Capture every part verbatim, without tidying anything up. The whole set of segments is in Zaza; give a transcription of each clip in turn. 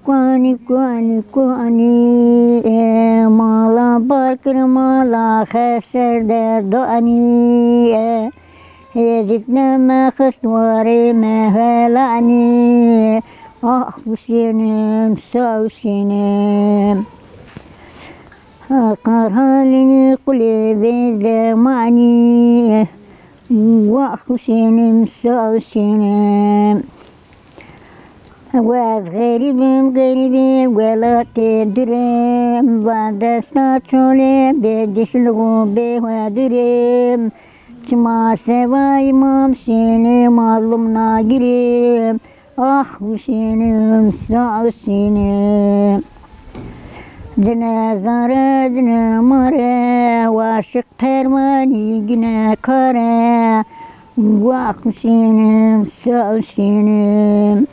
Kuanî, kuanî, kuanî, e, mala barkir mala xeser de danî, e, hêzît neme xist warê me helanî, ah Husênim, sa Husênim. Qarhalînî qulê bê zemanî, wah Husênim, sa Husênim. Wez xerîbim, xerîbê welatê durem, va desta çolê bê dişlixo bê wedurem. Çima sewa Îmam Husênî mazlum nagirem. Ah Husênim, sa Husênim. Cine zare, cine mare, waşiq permanî gine kare. Wah Husênim, sa Husênim.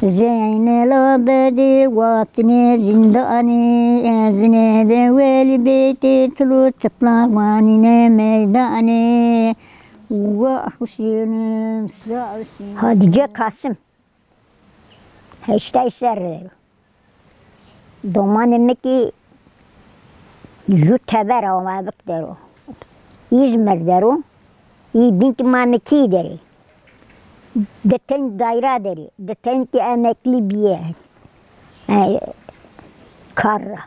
Zeynela bedê watinê zîndanê, ez nêde welî beytê çilo çiplaq vanîne meydanê. Wah Husênim, sa Husênim. Hadîce Kasım. Heştay serre der o. Domanê mi kî ju teber a, o evik der o. Îzmir der o. Î bîn kî ma mi kî der ê. Di tenî dayra der ê. Di tenî kî emeklî bîye. E, kar ra.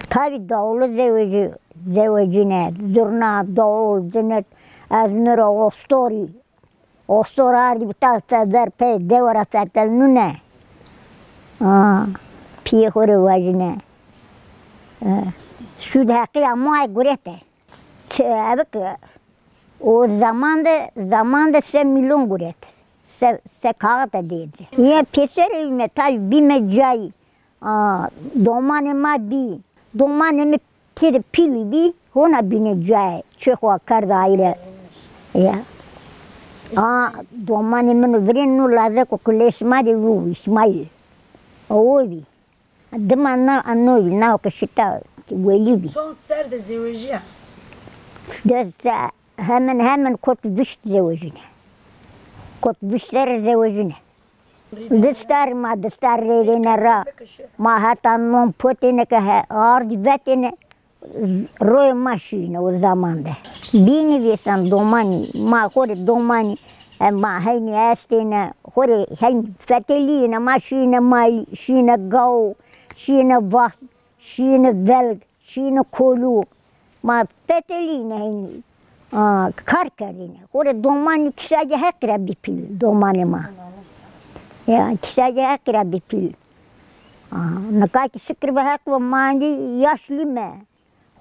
Tabî dawulu zewecî-, zewecîne, zurna, dawul, zinet, ez mi ra ostorî. Ostor ardî bi ta sezer pey dewe ra fetelnune. A, pîyê xo rê vajîne. E, sud heqîya ma guret e. Çi, ebi ki, o zaman de, zaman de se mîlyon guret. Se, se kaxit de dêdi. Yê pêserê me tabî bîme cayî. A, domanê ma bî. Domanê mi têde pîlî bî, hona bîne caye. Çê xo kerde ayre. Ya. A, domanê min o virên no lazeko kulê sima de vû, Îsmaîl. O bî. Dima na, ano bî, na ke şita welî bî. Çond ser de zewejîya? De se, hemin, hemin kot vîşt zewejîne. Kot vîşt serre zewejîne. Distar ma distar rêdêne ra. Ma heta non potêne ke he, ardî vetêne, royê ma şîne o zaman de. Bînî vêsan domanî, ma xo rê domanî, e, ma heynî estêne, xo rê heyn fetelîyêne, ma şîne malî, şîne gaw, şîne vaxt, şîne velg. Şîne kolû. Ma fetelîne heynî. A, kar kerdêne. Xo rê domanî kîsacê Heqî ra bî pîl, domanê ma. Ya, kîsacê Heqî ra bî pîl. A, nika kî şikir be Heq ve ma endî yaşlî me.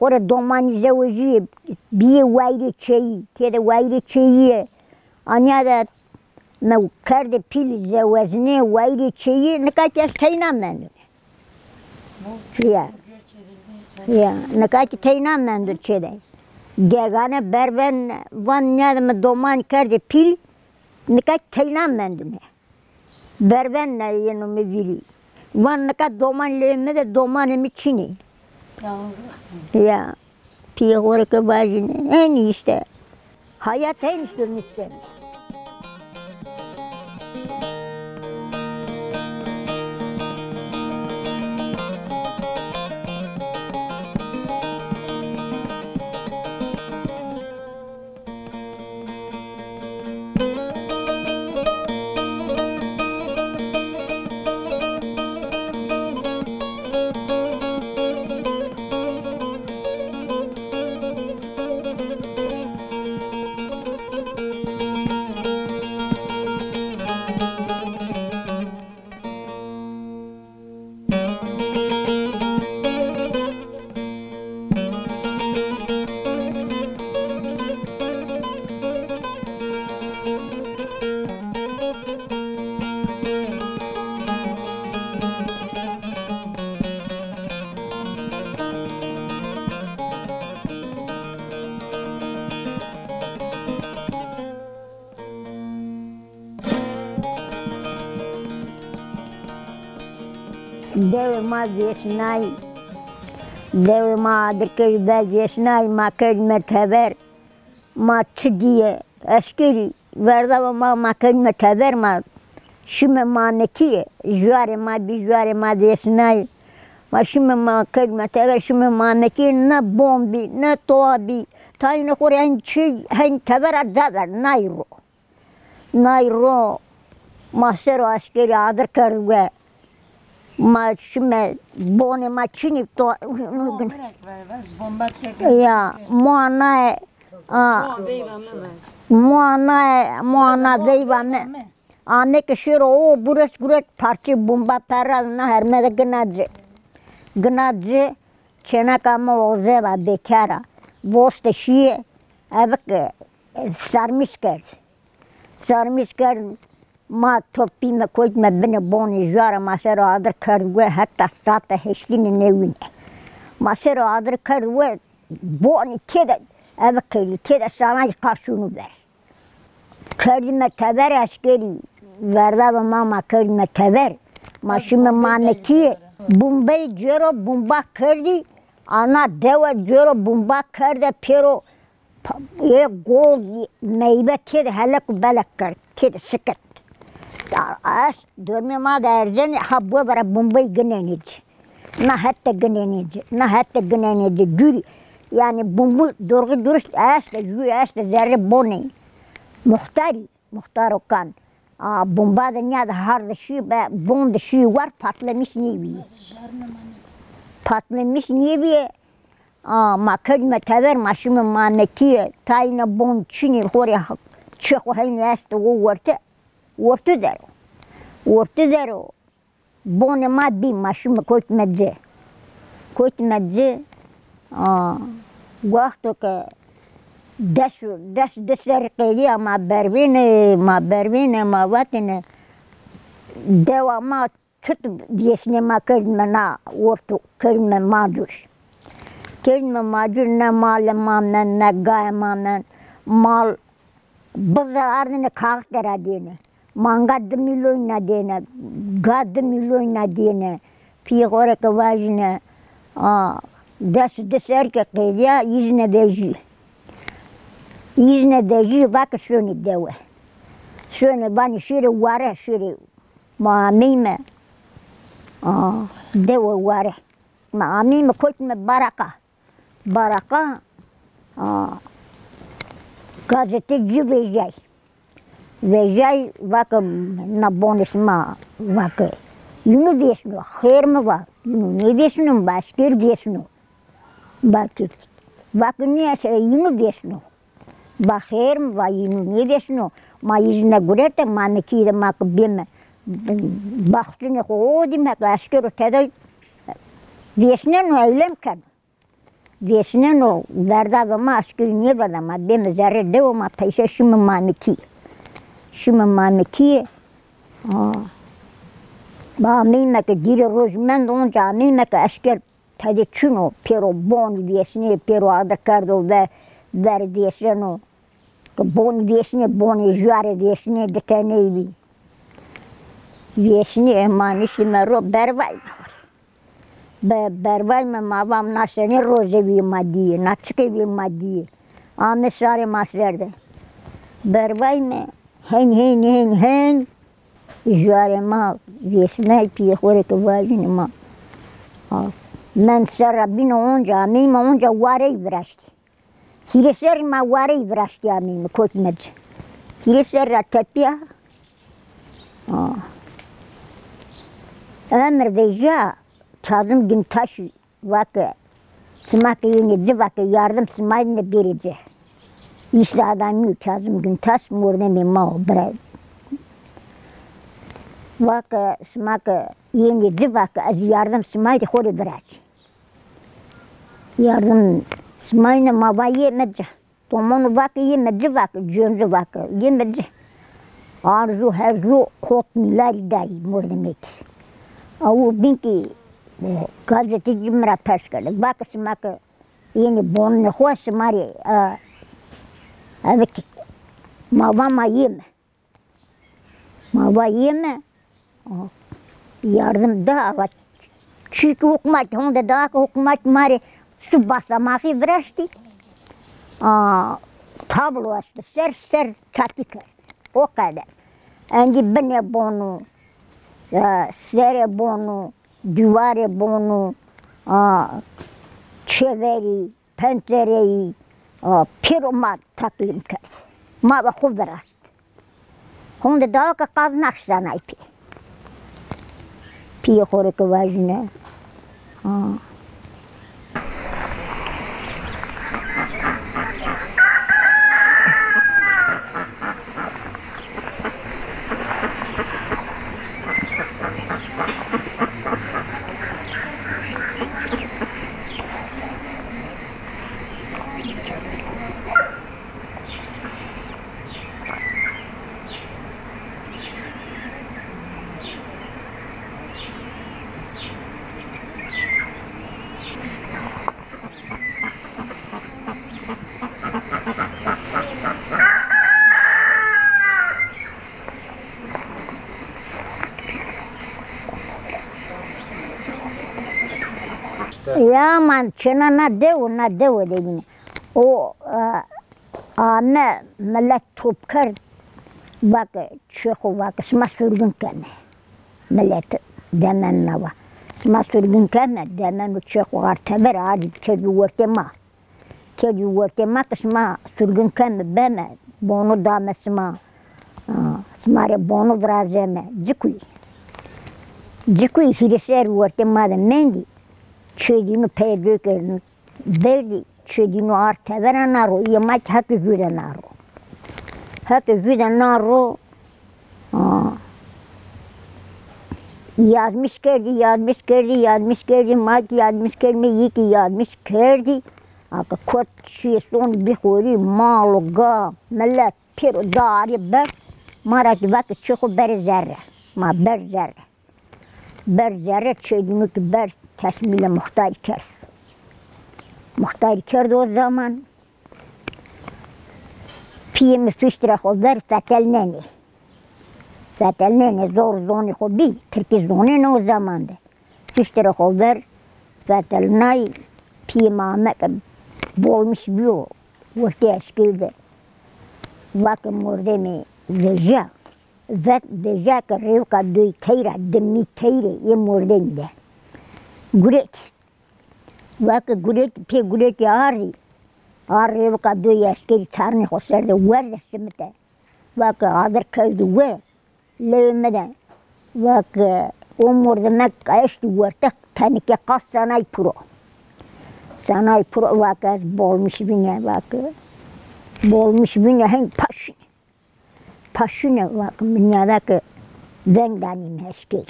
Xo rê domanî zewejîyê, bîyê wayîrê çeyî, têde wayîrê çeyî yê. Anya de me kerdê pîl zeweznê wayîrê çeyî, nika kî ez teyna mendune. Ya. Ya, nika kî teyna mendune çê de. Gegane berben van nîyade mi doman kerdê pîl, nika kî teyna mendune. Berben ne yeno mi vîrî. Van nika doman lê mi de domanê mi çin ê. Ya. Pîyê xo rê ke vajîne. Henî îşte. Hayat henî îşte nişte. Dewê ma zêsnay, dewê ma Adirkey be zêsnay, ma kerdîme teber, ma çi dîye, eskerî, verda ma, ma kerdîme teber, ma Şime Mamekîye, juarê ma bî, juarê ma vêsnayî. Ma şime ma kerdîme tever, şime Mamekîye, ne bon bî, ne toa bî. Tayîne xo rê hen çi, hen tevera dever, nay ro. Nay ro, ma ser o eskerî adir kerd we. Ma şime bonê ma çinî to. Ya, moa naye, a, moa naye, moa na veyva mi. Ame ke şêro o, gurest gurest parçê bomba perra na herme de gina ci. Gina ci, çêneka mi oze va, bêkar a. Voste şîye, evik, e, sarmîş kerd. Sarmîş kerd, ma topîme, kotîme binê bonê juare, ma ser o adir kerd we, heta sate heştîne newîne. Ma ser o adir kerd we, bonî têde, evik kerî, têde sanayî qaşûnû ver. Kerdîme tever eskerî, verda ve ma, ma kerdîme tever. Ma şîme Mamekîye, bombeyî cêro bomba kerdî, ana dewe cêro bomba kerde pêro, pa-, ê gol, meyve têde helek û belek kerd, têde sikit. Ya, ez dormê ma de erzenê, ha bu vera bombeyî ginenê ci. Na hette ginenê ci, na hette ginenê ci. Dûrî, yanî bombu dorxî durust este, jû este zerrê bonê. Muxtarî, muxtaro kan. A, bomba de nîya de har de şî, be, bon de şî war, patlemiş nêbîyê. Patlemiş nêbîyê. A, ma kerdîme tever, ma şîme Mamekîye, tayîne bon çinî, xo rê ha-, çê xo heynî este o werte, wertu der o. Wertu der o. Bonê ma bî, ma şîme kotîme ci. Kotîme ci, a, wexto ke des, des di serrî qedîya ma bervêne, ma bervêne, ma vatêne, dewa ma çut vêsnê, ma kerdîme na orto, kerdîme macur. Kerdîme macur, ne malê ma mend, ne gayê ma mend. Mal bize ardêne kaxite ra dêne. Manga di mîlyon na dêne, ga di mîlyon na dêne. Pîyê xo rê ke vajîne, a, des di serrî ke qedîya, îzne vejî. Îzne vejî, va ke şonê dewe. Şonê, vanê şêrê ware, şêrê. Ma ameyme, a, dewe ware. Ma ameyme, kotîme Baraqa. Baraqa, a, gazete ci vejay. Vejay, va ke na bonê sima, va ke yînû vêsno, xêr mi va, yînû nêvêsno, mi va esker vêsno. Va ke, va ke nê, se yînû vêsno. Va xêr mi va, yînû nêvêsno. Ma îzne gurete, ma nikî de ma ke bême baxçinê xo odîme ke eskero tede vêsneno, eylem keno. Vêsneno, verda ve ma, eskirî nêverda, ma bême zerrê dewe, ma peyser şîme Mamekî. Şîme Mamekî, a, ameyme ke dîrê roj mend, onca ameyme ke esker tede çin o, pêro bonî vêsnê, pêro adir kerdo ve, ver vêseno. Ke bonî vêsnê, bonê juarê vêsnê, di teney bî. Vêsnê, ma niştîme ro, bervay. Be-, bervayme, ma vam na senê rozê vî ma dîyê, na çikê vî ma dîyê. Ame sarê ma ser de. Bervayme, hen, hen, hen, hen. Juarê ma vêsnay, pîyê xo rê ke vajîne ma. A, mend ser ra bîne onca, ameyme onca warey viraştî. Hîrê serrî ma wareyî viraştî ameyme, kotîme ci. Hîrê serrî ra tepîya, a, emir vejîya Kazim Güntaşî, va ke sima ke yenê ci, va ke yardim simayîne bêrê ci. Îşte adamî Kazim Güntaş mordemê ma o, bira. Va ke sima ke yenê ci, va ke ez yardim simayîne xo rê viraşî. Yardim simayîne, ma va yê mi ci. Tomono va ke yê mi ci, va ke, cênci va ke, yê mi ci. Arzu herzu kot mîlarî dayî mordemêkî. Awu bîn kî, e, gazetecî mi ra pers kerde. Va ke sima ke yenê bonunê xo, sima rê, e, eve kî. Ma va ma yê mi. Ma va yê mi, yardim da, ala. Çîkî hukmat, honde da ke hukmat ma rê su basamaxî viraştî. A, tablo esto, ser ser çatî kerd. O qeder. Endî binê bonu, e, serê bonu, dîwarê bonu, a, çêverî, pencereyî, a, pêro ma teqlîm kerd. Ma ve xwu virast. Honde dawa ke qaz nexşanay pê. Pîyê xo rê ke vajîne. Ha. Ya man çina na dew, na dew de yine. O, e, ame milet top kerd, vake çê xo vake, sima surgun keme. Milet demen na va. Sima surgun keme, demen o çê xo ar teber, ar kerdî wertê ma. Kerdî wertê ma ke sima surgun keme, beme, bonu dame sima. A, sima rê bonu virazeme. Cikuyî. Cikuyî hîrê serrî wertê ma de mendî. Çê dînu peyê döy kerdî. Berdî, çê dînu ar tevera na ro, yê ma kî heto jû de na ro. Heto jû de na ro, a, yazmîş kerdî, yazmîş kerdî, yazmîş kerdî, ma kî yazmîş kerdîme, yê kî yazmîş kerdî. A ke kot şîyê son bî xorî, mal û ga, milet pêro darî ber, ma ra kî vake çê xo berê zerre. Ma ber zerre. Ber zerre çê dînu kî ber tesmîlê muxtarî kerd. Muxtarî kerd o zaman pîyê mi fiştre xo ver fetelnenê. Fetelnenê zor zonê xo bî, tirkî zonêne o zaman de. Fiştre xo ver fetelnay, pîyê mi ame ke bolmîş bîyo wertê eşkêr de. Vake mordemê veja. Vet veja ke rêwika doy teyra, dimî teyre yê mordemî de. Guret. Vake guret, pê guretî arî. Ar rêwika doy eşkerî çarnê xo ser de werde simite. Vake adir kewdî we, lewê mi de. Vake o mordemek eştî werte, tenike qas sanay piro. Sanay piro, vake ez bolmîş bîne, vake. Bolmîş bîne, heng paşîne. Paşîne vake, mi nîyada ke veng danîme eşkerî.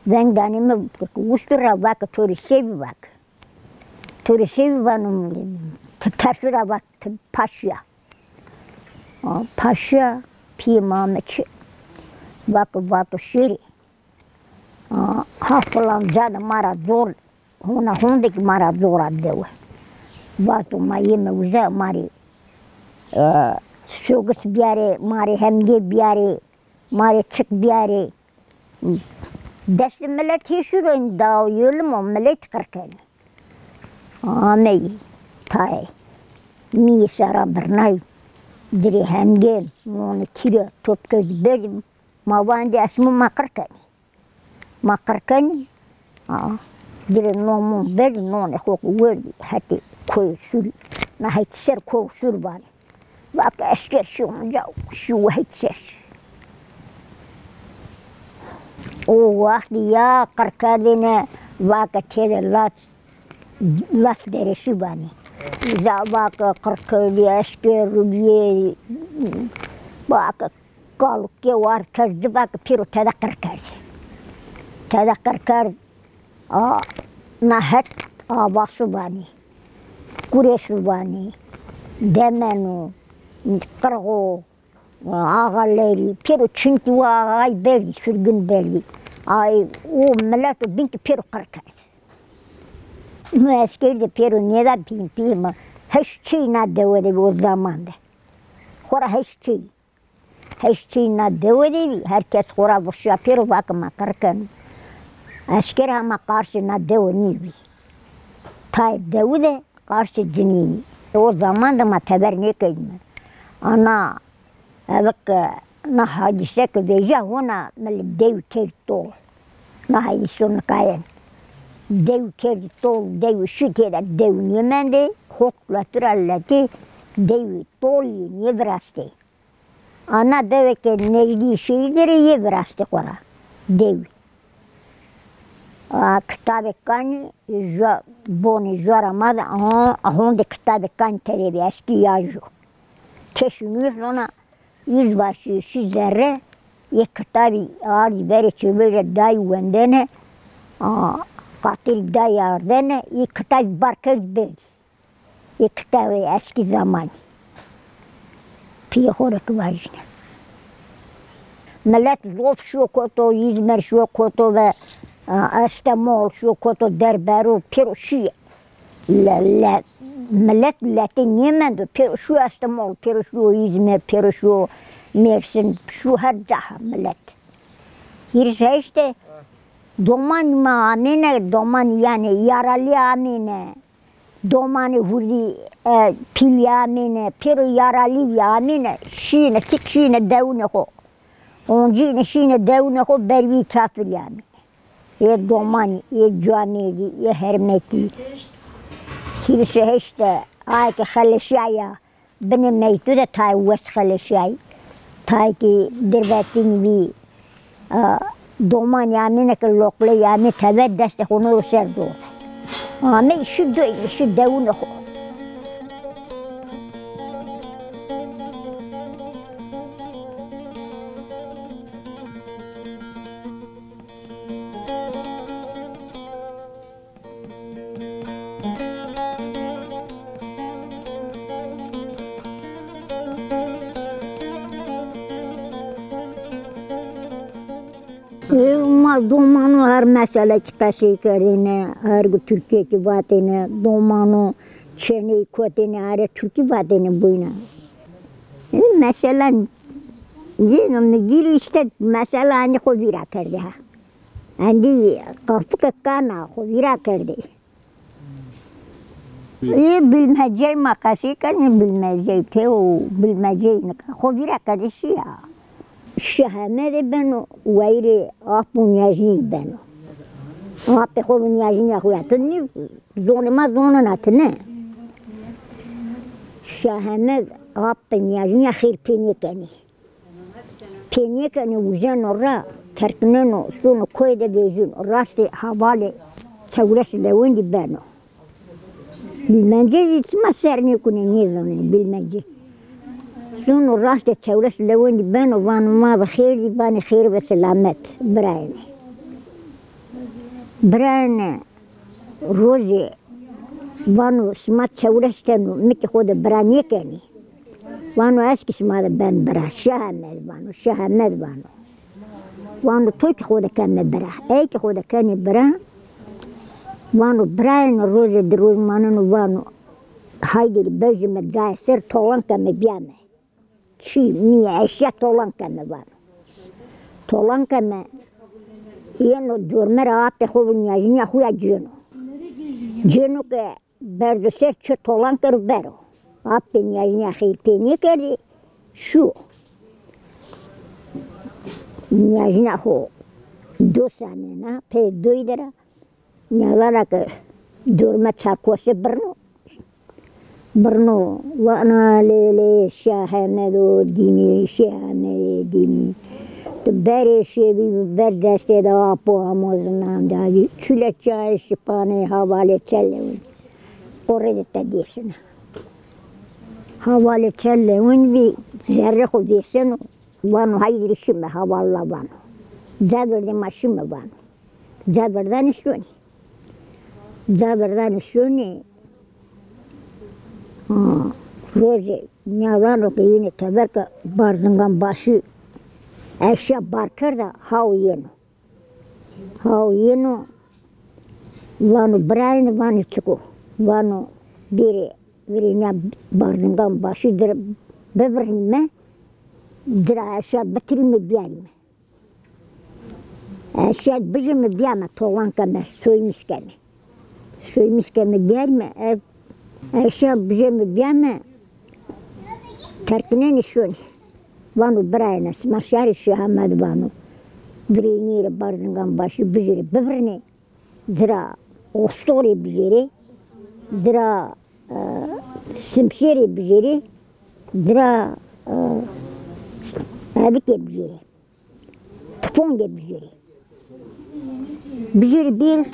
Veng danîme, wiştu ra vake, to rê se bî vake. To rê se bî vano, ti tersu ra vake, ti paşîya. A, paşîya, pîyê mi ame çi. Vake vato şêrê. A, ha filan ca de ma ra zor, hona honde kî ma ra zor a dewe. Vato ma yeme uza, ma rê, e, sogis biyarê, ma rê hemgê biyarê, ma rê çik biyarê. Destê milet hê şûro, în daw yolimo milet qir kenê. Ameyî tayê. Mîyê sera birnayî. Dirê hemgên, nonê tîre, top kerdî berdî. Ma va endî esmo ma qir kenî. Ma qir kenî. A, dirê non mon berdî, nonê xo ke werdî hetê koyê Sûrî. Na heyt ser koyê Sûrî vanê. Vake esker şî onca, şî wehît ser. O wext ya qirkerdêne, vake têde lat, lat dereşî vanê. Îza vake qirkerdî, esker rubîyê, vake kalukê war kerd, vake pêro tede qirkerd. Tede qirkerd, a, na het avasu vanê. Kuresu vanê, demenu, qirxu, axalerî, pêro çintî wa axay berdî, surgun berdî. Ay, o milet o bîn kî pêro qir kerd. Mi eskerî de pêro nêda pîyê, pîyê mi. Heşt çêyî na dewe de bî o zaman de. Xora heşt çêyî. Heşt çêyî na dewe de bî, her kes xo ra vişya pêro, vake ma qir keno. Esker hema qarşê na dewe nêbî. Tayê dewe de qarşê ci nêbî. O zaman de ma teber nêkeydîme. Ana, eve ke Na hadîse ke vejîya hona millet dew kerd tol. Na hadîso nikayen. Dew kerd tol, dew şî têde dew nêmendê, hot letira letî dew tol yê nêvirastê. Ana dewe ke nejdî şehîr der ê yê virastê xo ra. Dew. A, kitabê kanî, jo, bonê jora ma de, a, honde kitabê kanî tede bî, eskî ya jo. Keşî nî zona, yüzbaşı, şu zerre, yê kitabî ardî verê çêverî ra dayî wendene, a, qatirî dayî ardene, yê kitabî bar kerd berdî. Ê kitabê eskî zamanî. Pîyê xo rê ki vajîne. Milet zof şuyo koto, Îzmir şuyo koto ve, a, Estemol şuyo koto derberu, pêro şîye. Le, le, milet letê nêmendo, pêro şuyo Estemol, pêro şuyo Îzmir, pêro şuyo Mêrsin, şuyo her caha milet. Hîris heştê domanî ma amêne, domanî yanî yaralî amêne. Domanê hurdî, e, pîlî amêne, pêro yaralî vî amêne, şîne, tik şîne dewunê xo. Oncîne şîne dewunê xo, bervî kafirî amêne. Ê domanî, ê camêrdî, ê hermetî. Hîris û heşt de, aye ke xeleşîyaya, binê meytû de tayê wes xeleşîyayî. Tayê ki dirvetîn vî, a, domanî amêne ke loqleyî amê tebe destê xo noro ser do. Amê şî doy, şî dewunê xo. Ê, ma domano her mesele ki qesey kerdêne, her gu Tirkîye ki vatêne, domano çêney kotêne, are Tirkî vatêne boyna. Ê, mesela, yeno mi vîrî îşte mesela endî xo vîra kerdê ha. Endî qafike kana xo vîra kerdê. Ê bilmecey ma qesey kenê, bilmecey tê û bilmecey nika xo vîra kerdê şîya. Şah Emedê beno, wayîrê Ap û Nîyajnî beno. Apê xo bi Nîyajnîya xo ya, ti nî zonê ma zonena ti ne. Şah Emed Ap bi Nîyajnîya xêr pê nêkenê. Pê nêkenê, wuzeno ra, terkneno, sono koyê de vejîno. Rastê havalê çewres lewendî beno. Bilmence zî çima ser nêkunê, nêzonê bilmence. Sono rastê çewres lewendî beno, vano ma bi xêr dî, vanê xêr ve selamet, birayêne. Birayêne, rozê vano sima çewres teno, mi ki xo de bira nêkenî. Vano ez ki sima de ben bira, Şah Emed vano, Şah Emed vano. Vano to ki xo de keme bira, ey ki xo de kenê bira. Vano birayêne, rozê di roz maneno, vano haydi rê bejime cayê ser, tolan keme biyame. Çî, mîye, eşya tolan keme vano. Tolan keme, yeno dorme ra apê xo bi Nîyajnîya xo ya cêno. Cêno ke berdo ser, çi tolan kero bero. Apê Nîyajnîya xêr pê nêkerdî, şû. Nîyajnîya xo do sanena, pê doy de ra. Nîyadana ke dorme çarkose birno. Birno, vana lê lê Şah Emedo dînî, Şah Emedê dînî. Tu berê şêbî ber destê de apo amo zinan de. Çule çayê şipanê havalê çel lewin. Qorê de te dêsina. Havalê çel lewin vî zerrê xo vêseno. Vano haydi rê şime, hawalla vano. Ca verdê ma şime vano. Ca verdanê şonê. Ca verdanê şonê. Ha, rozê nîyadano ke yenê teber ke Barzingan Başî eşya bar kerda, hawo yeno. Hawo yeno, vano birayêne, vanê çik o? Vano bêrê virênîya Barzingan Başî dir bibirnîme, cira eşya bitirîme biyarîme. Eşya bijîme biyame, tolan keme, soymîs keme. Soymîs keme biyarîme, e, eşya bijîme biyame, terkinenê şonê. Vano birayêne, sima şarê Şêhamed vano. Virênî rê Barzingan Başî bijêrê bibirnê. Ci ra ostorê bijêrê. Ci ra, e, simşêrê bijêrê. Ci ra, e, evikê bijêrê. Tifonge bijêrê. Bijêrê bêr.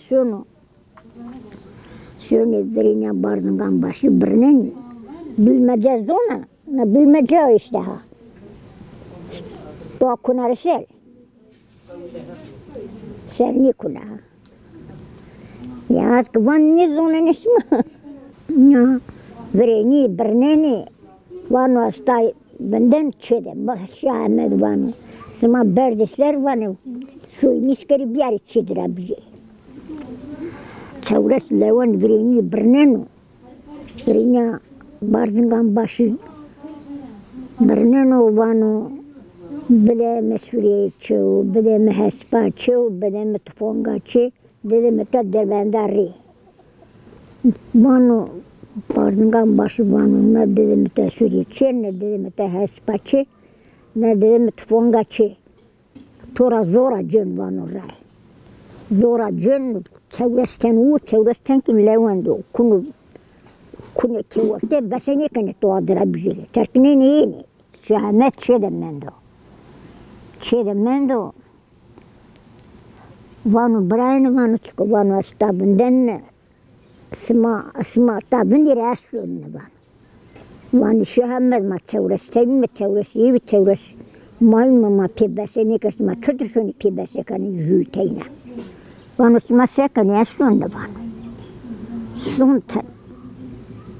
Sono. Şonê virênîya Barzingan Başî birnenê. Bilmece zona, na bilmece îşte ha. Doğa kunarı ser. Ser nêkuna ha. Ya, ez ki van nêzonenê şima. Ya, virênî, birnenê. Vano ez ta vinden çê de. Ba, Şah Emed vano. Sima berdê ser vanê. Soy mîskerî biyarê çê de ra bijê. Çewres lewend virênî birneno. Virênîya Barzingan Başî birneno vano, bide mi surê çê û bide mi hespa çê û bide mi tifonga çê, dide mi te derbenda rê. Vano, Barzingan Başî vano, ne dide mi te surê çê, ne dide mi te hespa çê, ne dide mi tifonga çê. To ra zora cên vano ray. Zora cên, çewres ten û, çewres ten kî lewend o. Kuno, kuno kê werte bese nêkenê to adira bijêrê. Terkinenê ênê. Şah Emed çê de mendo. Çê de mendo. Vano birayêne vano çiko vano ez ta vindenne. Sima, sima ta vindî rê ez sonine vano. Vanê Şah Emed ma çewres tenîme, çewres êvî, çewres mayîme, ma pê bese nêkerd, ma çutir sonî pê bese kenê jû teyna. Vano sima se kenê, ez sonine vano. Son ten.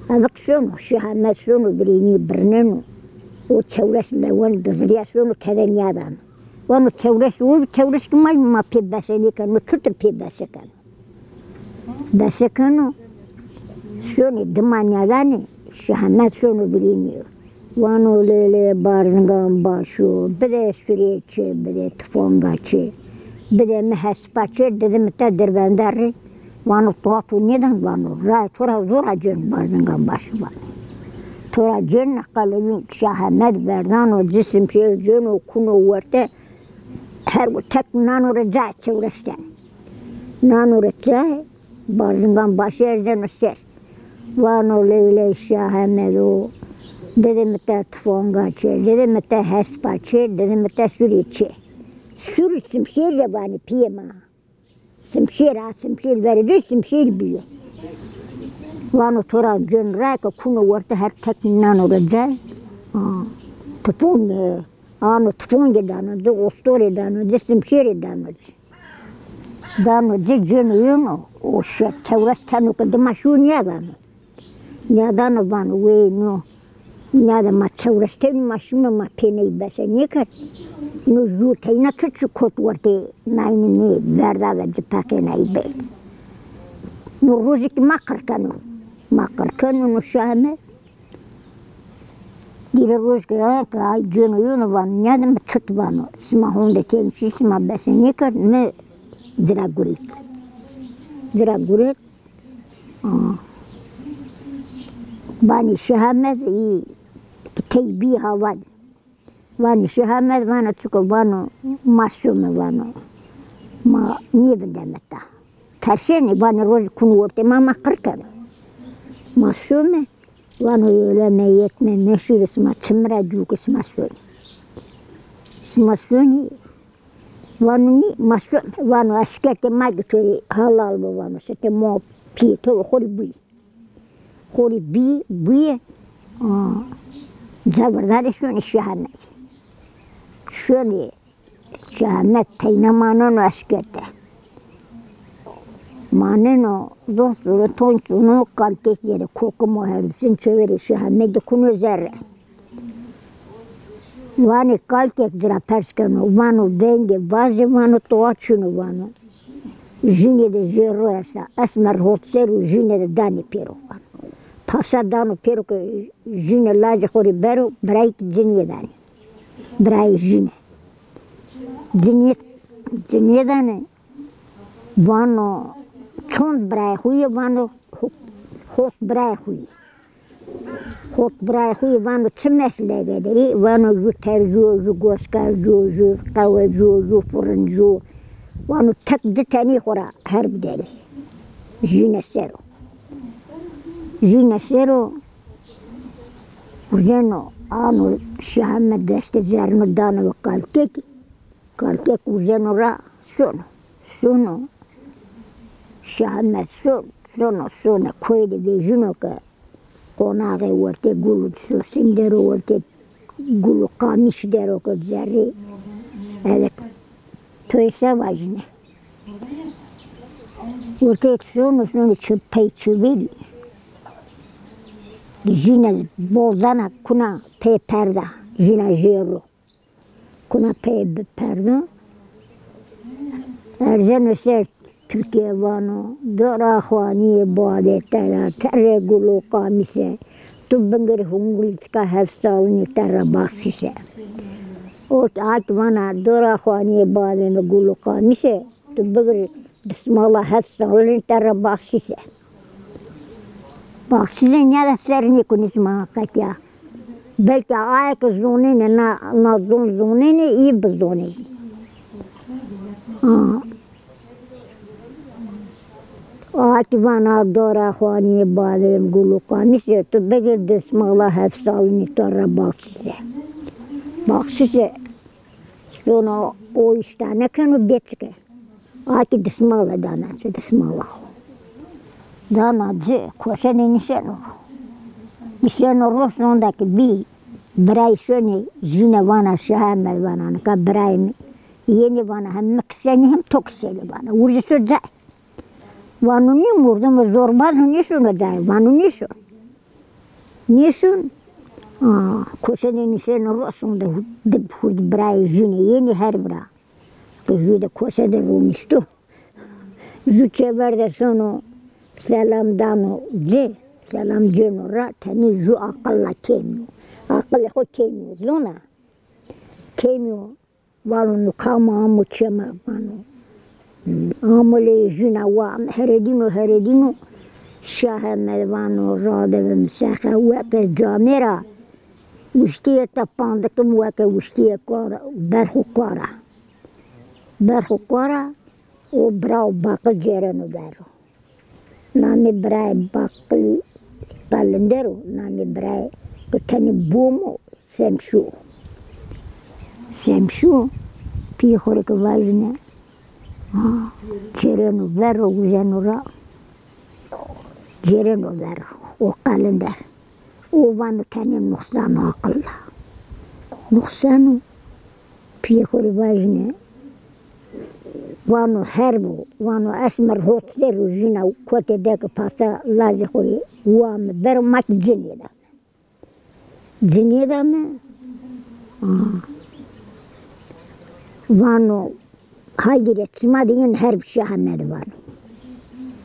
Evik sono, Şah Emed sono, virênî birneno. O çewres lewend dizirîya sono, tede nîyadano. Vano çewres o, çewres kî mayîme, ma pê bese nêkeno, ma çutir pê bese keno. Bese keno, şonê dima nîyadanê, Şah Emed şono virênî yo. Vano lê lê Barzingan Başo, bide surê çê, bide tifonga çê, bide mi hespa çê, dide mi te derbenda rê. Vano to to nêdan, vano ray to ra zora cên Barzingan Başî vano. To ra cên, qelemî Şah Emed verdano, ci simşêr cêno, kuno werte, her tek nano rê cayê çewres ten. Nano rê cayê, Barzingan Başî erzeno ser. Vano ley ley Şah Emedo, dide mi te tifonga çê, dide mi te hespa çê, dide mi te surê çê. Surê simşêr de vanê pîyê ma. Simşêr a, simşêr verê de simşêr bîye. Vano to ra cên ray ke kuno werte her tek nano rê cayê. A, tifon, e, ano tifonge dano ci, ostorê dano ci, simşêrê dano ci. Dano ci, cêno yeno, o şe çewres teno ke dima şû nîyadano. Nîyadano vano wey no. Nîyade ma çewres tenî ma şîme ma pê ney bese nêkerd. No jû teyna tu çi kot wertê nayînî nê verda ve ci peqê nayî bey. No rojê kî ma qir keno. Ma qir keno no Şah Emed. Dîre roj ke, ha, ke ay cêno yeno vano, nîyade mi çut vano. Sima honde tenî şî, sima bese nêkerd, mi ci ra gurêt. Ci ra gurêt. A. Vanê Şah Emed, î tey bî havan. Vanê Şah Emed, vano çiko, vano ma şome, vano. Ma nêvindeme ta. Tersenê, vanê roj kuno wertê ma, ma qir keno. Ma şome, vano yele meyet me meşîre, sima çim ra cû ke sima sonê. Sima sonê, vano nî, ma şome, vano eşketê ma ki to rê helal bo, vano şitê mo pîyê to xo rê bî. Xo rê bî, bîye, a, ca virdanê şonê Şah Emed. Şonê Şah Emed teyna maneno eşkete. Maneno, zof zono, tonc zono, kalkek yere kokimo herdîsin çêverê Şah Emed de kuno zerre. Vanê kalkek ci ra pers keno, vano vengê vaze, vano towa çin o, vano. Jinê de jêro esta, esmer hot ser o, jinê de danê pêro, vano. Pasa dano pêro ke jine lacê xo rê bero, birayê kî ci nêdanê. Birayê jine. Ci nê, ci nêdanê, vano çond birayê xo yê, vano ho-, hot birayê xo yê. Ot birayê xo yê vano çi meslege der ê? Vano ju tercî yo, ju goşka yo, ju qewe yo, ju firin yo. Vano tek di tenî xo ra herb der ê. Jîne ser o. Jîne ser o. Uzeno ano Şah Emed destê zerrîno dano kalkekî. Kalkek uzeno ra sono. Sono. Şah Emed son, sono, sono. Koyê de vejîno ke qonaxê wertê gul û sosin der o, wertê gul û qamîş der o ke zerrî. Evet. To ê se vajîne? Wertê sono, sono çi pey çivîl. Jîne boldana kuna pey perda. Jîna jêr o. Kuna pey bi perdo. Erzeno ser Tirkîye vano, dora xwanîyê badê te ra, terrê gul û qamîse, tu bingir hungulî çika heft salinî te ra baxsîse. O a kî vana, dora xwanîyê badê mi gul û qamîse, tu bigir dismala heft salinî te ra baxsîse. Baxsîze nîyada ser nêkunî zima qetîya. Belkî aye ke zonêne na, na zon zonêne, î bizonê. Ha. A kî vana dora xwanîyê badê mi gul û qamîse, tu bigir dismala heft salinî to ra baxsîze. Baxsîze. Sono o îştane keno bêçike. A kî dismala dana ci, dismala xo. Dana ci, koşenê nîşeno ro. Nîşeno ro, sonda ke bî, birayî şonê, jîne vana Şah Emed vana, nika birayê mi. Yenê vana hem mi kisenî hem to kisenî vana. Wurze şo cay. Vano nî, mordemo zorbaz o, nêşono cay. Vano nêşon. Nêşon. A, koşe de nîşeno ro, sonda hu-, di hurdî birayê jîne yenê herb ra. Ke jû de koşe de ronîşto. Jû çêver de sono, selam dano ci, selam cêno ra, tenê jû aqil la kêmî yo. Aqilê xo kêmî yo, zona. Kêmî yo, vano no kam amo çê ma vano. Amo leyê jûna wa, heredîno, heredîno. Şah Emed vano, radebim sexe weke camêra. Wiştîye te pandikim weke wiştîye kara, berxo kara. Berxo kara, o bira û baqil cêreno ver o. Namê birayê baqilî qelinder o, namê birayê ke tenê bom o, Semşu. Semşu, pîyê xo rê ke vajîne, ha, cêreno ver o, uzeno ra, cêreno ver o, o qelinder. O vano tenê nuqsan o aqil la. Nuqsan o, pîyê xo rê vajîne. Vano herb o, vano ez mi rê hot ser o, jîna kotê de ke pasa lajê xo yê, wa mi bero, ma kî ci nêda mi. Ci nêda mi. A. Vano, haydî re, çima de yên herb Şah Emed vano.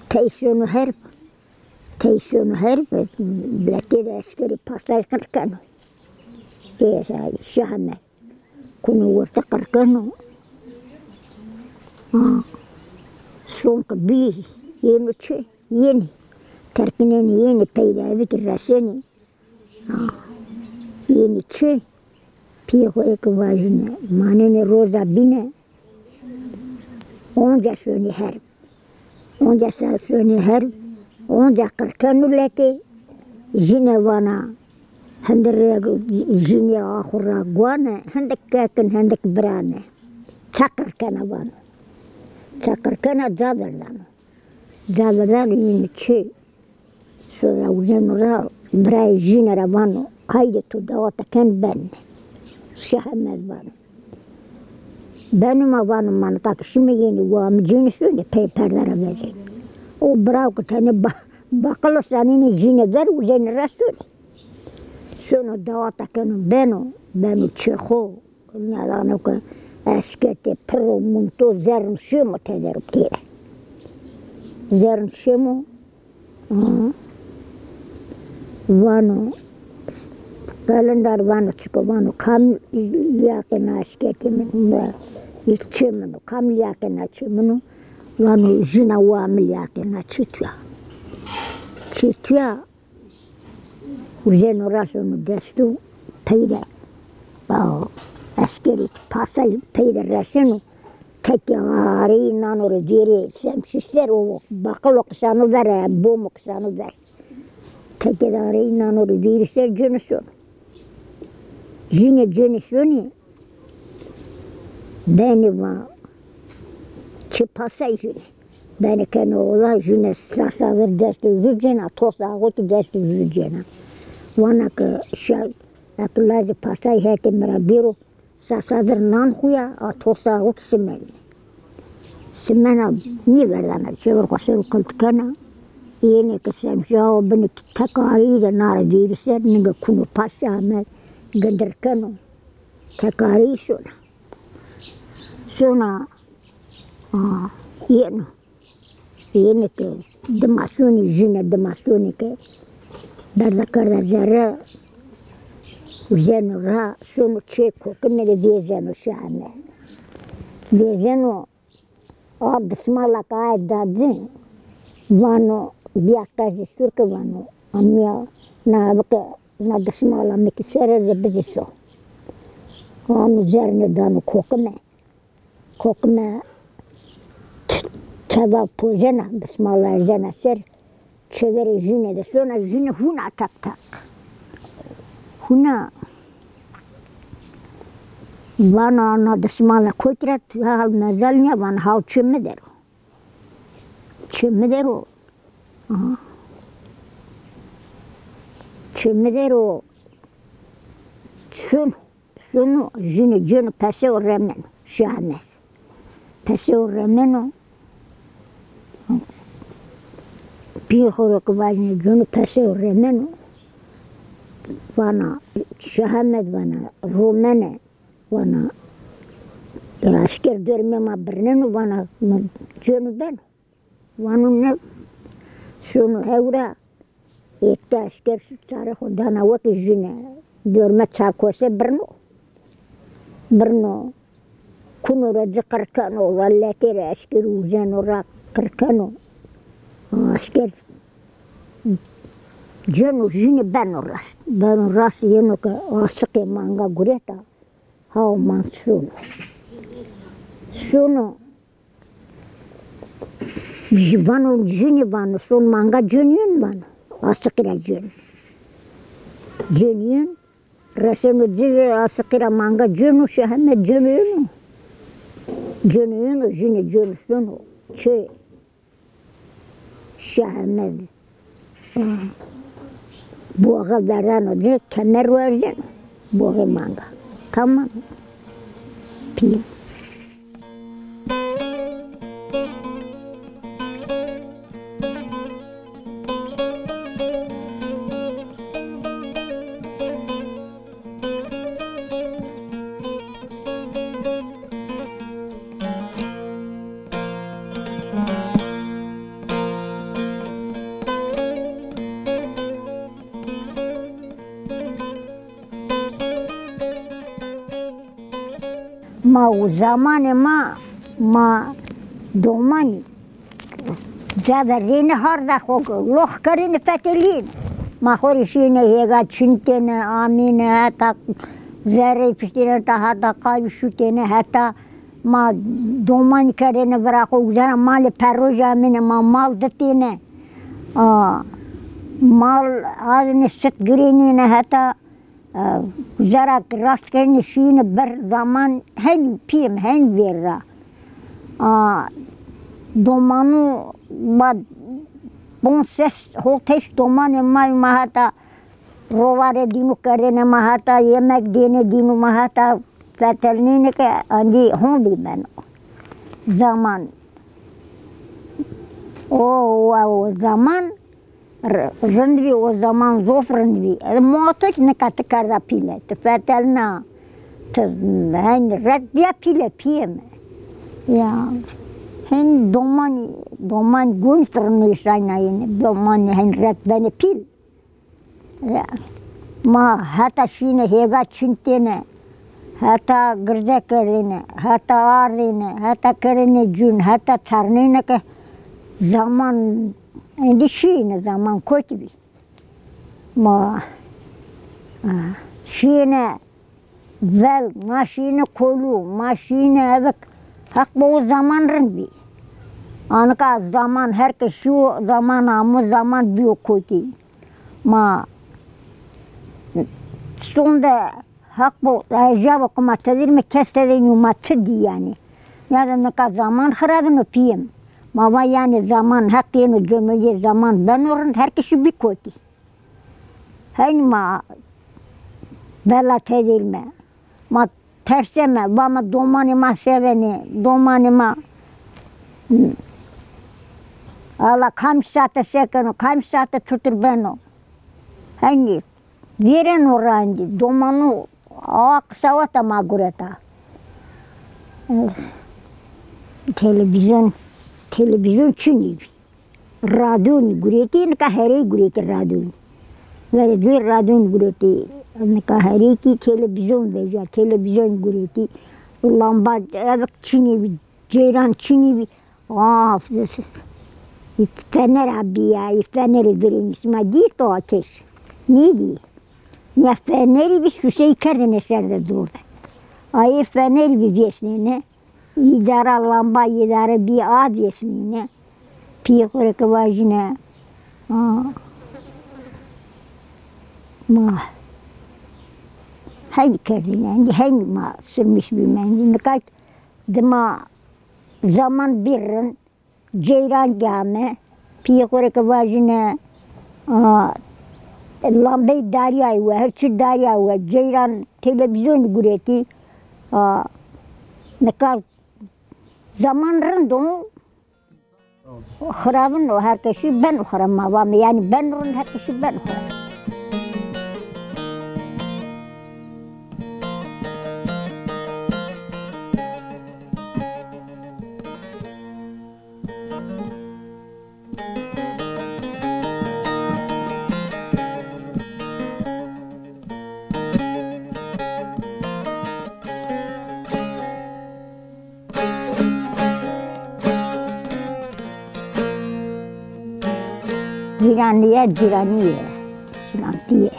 Tey şono herb. Tey şono herb, letê de eskerî pasay qir keno. Ê, Şah Emed. Kuno werte qir keno. Ha. Son ke bî, yeno çi? Yenê. Terkinenê yenê, peyda evikî resenê. Ha. Yenê çi? Pîyê xo rê ke vajîne. Manenê roza bîne. Onca şonê herb. Onca ser şonê herb. Onca qir keno letê. Jîne vana, hindirê jînê axur ra guane, hindik kekin, hindik birane. Ça qir kena vano. Ça qir kena, ca verdano. Ca verdano, yeno çi? Sonra uzeno ra, birayê jîne ra vano, haydê to dawata ken ben. Şah Emed vano. Beno ma, vano ma nika ke şîme yenê, wa mi cênê şonê, pey perda ra vezenê. O bira ke tenê ba-, baqil o, sanenê jîne ver, uzenê ra şonê. Şono dawata keno, beno, beno çê xo. Nîyadano ke esketê piro, munto, zerrî şêmo teder o têre. Zerrî şêmo, ha. Vano, qelindar vano çiko, vano kam lîyaqê na esketê min, çê min o, kam lîyaqê na çê min o? Vano jîna wa mi lîyaqê na çê to ya. Çê to ya. Uzeno ra sono desto peyde. Bao, eskerî pasay peyde reseno. Teke areyî nano ro vêrê semşî ser o baqilo qisano ver, bomo qisano ver. Teke de areyî nano ro vêrî ser cêno sono. Jîne cênî sonî. Benî va çi pasay jîne. Benî keno ola jîne sasa ver dest uzu cêna, tosa axo ki dest uzu cêna. Vana ke şa, eke lazê pasay hetê mi ra bêro, sasa ver nan xo ya, a tosa axo ki simenê. Simena nêverdana, çêver xo ser o kilt kena. Yenê ke semşao binê ki tekarî de nara vêrî ser, ninge kuno paşê ame, gindir keno. Tekarî sona. Sona, a, yeno. Yeno ke dima sonî, jîne dima sonî ke berda kerda zerre, uzeno ra, sono çê kokime de vêzeno şahane. Vêzeno, a dismala ke aye da ci, vano, bîya qezî sur ke vano, amîya na bike, na dismala mi ki sere de bizî so. Vano zerne dano kokime. Kokime teva pojena, dismala erzena ser, çêverê jîne de sona, jîne huna tak tak. Huna vana na dismala kotî ra, hal mezal nîya, vana hal çê mi der o. Çê mi der o. Aha. Çê mi der o. Sun. Sono, jîne cêno pesê o remeno, Şahemed. Pesê o remeno, pîyê xo ro ke vajîne cêno pesê o remeno. Vana, Şahemed vana, romene, vana, e, esker dormê ma birneno, vana, mi cêno beno. Vano ne, sono hew ra, êkte esker su çarê xo dana wekî jîne, dorme çar kose birno. Birno, kuno ra ci qir keno, welatê ra esker uzeno ra qir keno. Esker cêno jîne beno rast. Beno rast yeno ke asiqê manga gureta, hao mang sono. Sono, Jî vano, jînî vano, son manga cênîyen vano. Asiqî ra cêno. Cênîyen, reseno ci asiqî ra manga cêno, Şehemed cêno yeno. Cêno yeno, jînî cêno sono. Çê Şehemed. Boğe verdano de, kemer verdeno. Boğe manga. Tamam. Pî. Ma û zamanê ma, ma domanî caverdêne harda xo, lox kerêne fetelîyêne. Ma xo rê şîyêne hêga çintêne, amîne, heta zerrey piştêne, heta, heta qawî şutêne, heta ma domanî kerdêne vira xo, uza ra malê perrojî amêne, ma mal ditêne. A, mal azêne sit girênêne, heta E, uza ra rast kenê şîyêne bir zaman hen pîyê mi, hen vêr ra. A, domanu ma bon ses, hol teş domanê ma, ma heta rovarê dînu kerdêne, ma heta yemek dêne dînu, ma heta fetelnêne ke endî hondî beno. Zaman. O, o, o zaman R-, rind bî, o zaman zof rind bî. E, ma to kî nika ti kerda pîle, ti fetelna, ti hen ret bîya pîle, pîyê mi. Ya, hen domanî, domanî gon firnê şayna yenê, domanî hen ret benê pîl. Ya, ma heta şînê hêga çintêne, heta girze kerêne, heta ardêne, heta kerêne cûn, heta çarnêne ke zaman Êndî şîyêne, zaman kotî bî. Ma Şîyêne vel, ma şîyêne kolû, ma şîyêne evik. Heq bo, o zaman rind bî. Anika zaman her ke şîyo, zaman amo, zaman bîyo kotî. Ma sonde Heq bo, ecaba ku ma tedîr mi kes tedê nîyo, ma çi dî yanî? Ya de nika zaman xirabin o pîyê mi. Ma va yanî zaman, Heq yeno cemilîyê, zaman beno rind, her ke şî bî kotî. Heyn ma bela tedîr me. Ma terseme, vame domanê ma sevenê, domanê ma. Ala kamî sate sekeno, kamî sate çutir beno. Heyn vêreno rancî, domano, a qisaweta ma gureta. Televîzyon, televîzyon çinî bî. Radyonî guretî, nika herey guretî radyonî. Verê duyê radyonî guretî, nika herey kî televîzyon veja, televîzyon guretî. Lamba, evik çinî bî, ceyran çinî bî. Aa, fener a bî ya, fenerê virênî sima dî to ateş. Nêdî? Ya fenerî bî, şuşeyî kerdêne ser de dor de. Ayê fenerî bî vêsnêne. Îdara lamba, îdare bî, a vêsnîne. Pîyê xo rê ke vajîne, a, ma heyn kerdîne, endî heyn ma sirmiş bîme. Endî nika dima zaman bî rind, ceyran game, pîyê xo rê ke vajîne, a, lambeyî darîyayî we, her çî darîyayî we, ceyran televîzyonî guretî, a, nika zaman rind o, xirabin o, her kesî beno xirab, ma vame, yanî beno rind, her kesî beno xirab. Cîranîye, cîranîye, cîrantîye.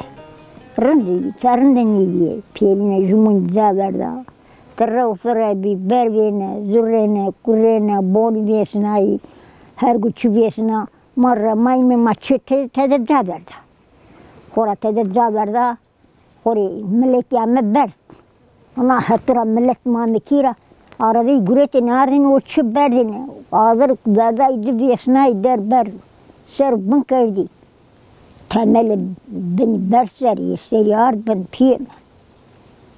Rind î, ça rind nîyê, pîyerîne jumûn ca verda. Tirre û firre bî, bervêne, zurrêne, kurrêne, bonî vêsnayî, her gu çi vêsna, ma remayîme, ma çê te-, tede ca verda. Xora tede ca verda, xo rê miletî ame berd. Ona hetura milet ma mi kî ra, arabeyî guretêne ardêne, o çi berdêne, azir verdayî ci vêsnayî der ber, ser bin kerdî. Temelê binî berd ser, yê serî ard bin, pîyê mi.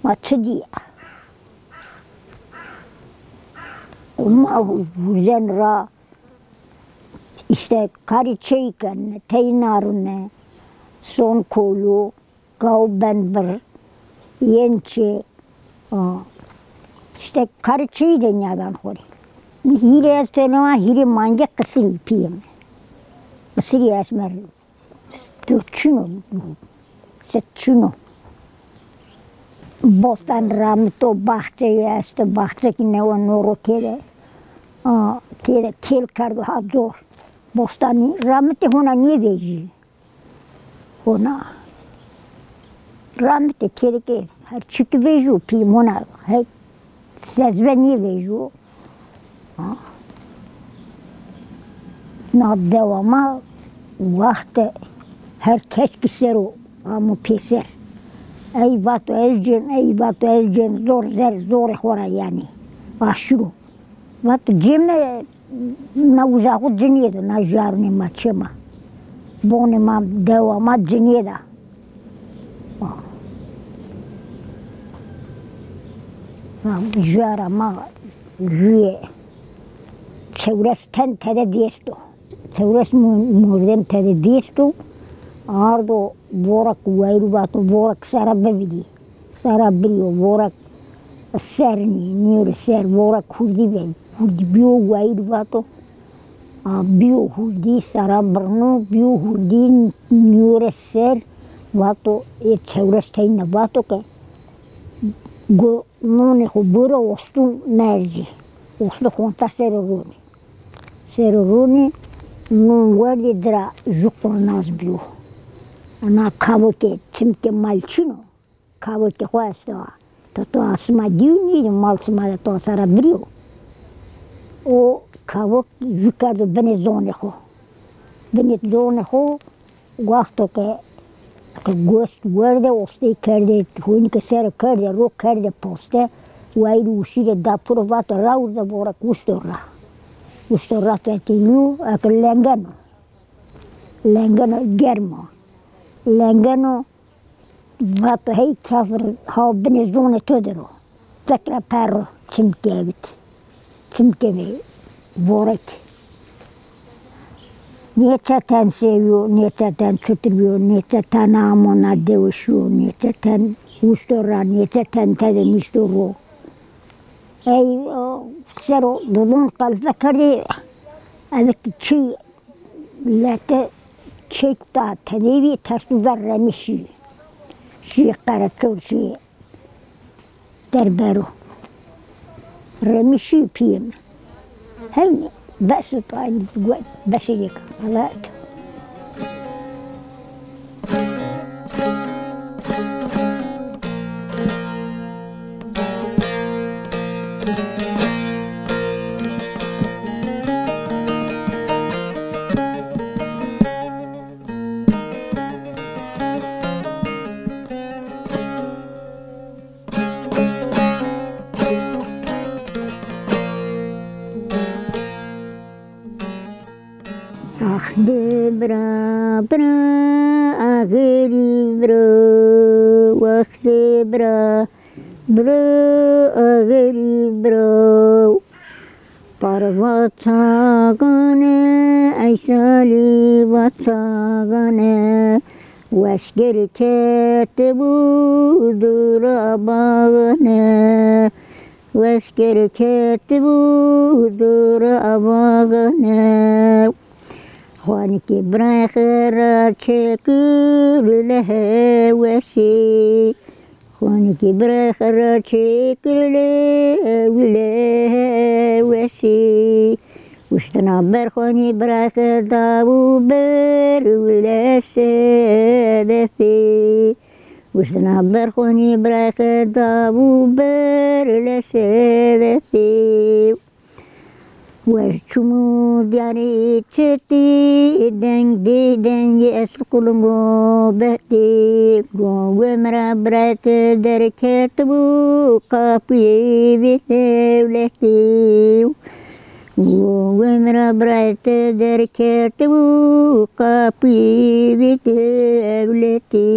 Ma çi dîya? Ma hurzen ra, îşte karê çêyî kenê, tey narune, son kolû, gaw ben bir, yên çê, a, îşte karê çêyî de nîyadan xo rê. Hîrê estêne wa, hîrê mange qisirî pîyê mi. Qisirî esmer. Tu çin o, se çin o. Bostan ramito, baxçeyî esto, baxçekî newe noro têde. A, têde kêl kerdo ha cor. Bostanî ramitê hona nêvejî. Hona ramitê têde ke her çi ki vejîyo, pîyê mi hona hey sezve nêvejîyo. Na dewa ma waxte her keç ki ser o amo pêser. Ey vato ez cên, ey vato ez cên, zor zer, zorê xo ra yanî aşiro. Vato cê mi, na uza xo ci nêdo, na jarunê ma, çê ma, bonê ma, dewa ma ci nêda. Jû ra ma jûyê çewres ten tede dî esto. Çewres mo-, mordem tede dî esto. Ardo vorak wayîrû vato, vorak sera bivîrî. Sera birîyo, vorak ser nî, nîyorê ser, vorak hurdî ve, hurdî bîyo wayîrû vato. A, bîyo hurdî, sera birno, bîyo hurdî, nîyorê ser, vato, ê çewres teyne vato ke go nonê xo biro, ostu mercî, ostu xonta ser o ronî. Ser o ronî, non werdî, ci ra jû qurnaz bîyo. Ena kavokê çimkê ma çin o. Kavokê xo esto. To, to asma dîyo nîyo, mal sima de to sara birîyo. O kavok jû kerdo binê zonê xo. Binê zonê xo, wexto ke, ke gost werde, ostey kerdê, honî ke ser o kerdê ro, kerdê poste, wayîrê ûşîrê da piro, vato rawirde vorek, wişto ra. Wişto ra, fetê yo, eke lengeno. Lengeno, germ o. Lengeno, vato hey kafir, ha binê zonê to der o. Fek ra perro, çimkê evit. Çimkê vê vorek. Nêçe ten sêwîyo, nêçe ten çutir bîyo, nêçe ten amo na dewe şîyo, nêçe ten wişto ra, nêçe ten tede nîşto ro. Ey, o, ser o dudon qelfe kerdê, ez ki çi lete çek da tenê bî, tersû ver remî şî. Şî qereçor şî. Derbero. Remî şî pîyê mi. Heynî bes o, aynî got, besê yek. Allah. Ax de bira, bira, axirî bira, wax de bira, bira, axirî bira. Par vaçagane, ey salî vaçagane, weşger ketibû dûra baxane, weşger ketibû dûra baxane. Xwanikê birayê xo ra çekir lehewesî. Xwanikê birayê xo ra çekir lewile wesî. Wiştina ber xwanî birayê xo da û ber wile sedefî. Wiştina ber xwanî birayê xo da û ber le sedefî. Wer çim û diyarî çitî, deng dî dengê esl qulingo behtî. Go we mi ra birayê to derketibû qapuyê vî dewletî. Go we mi ra birayê to derketibû qapuyê vî dewletî.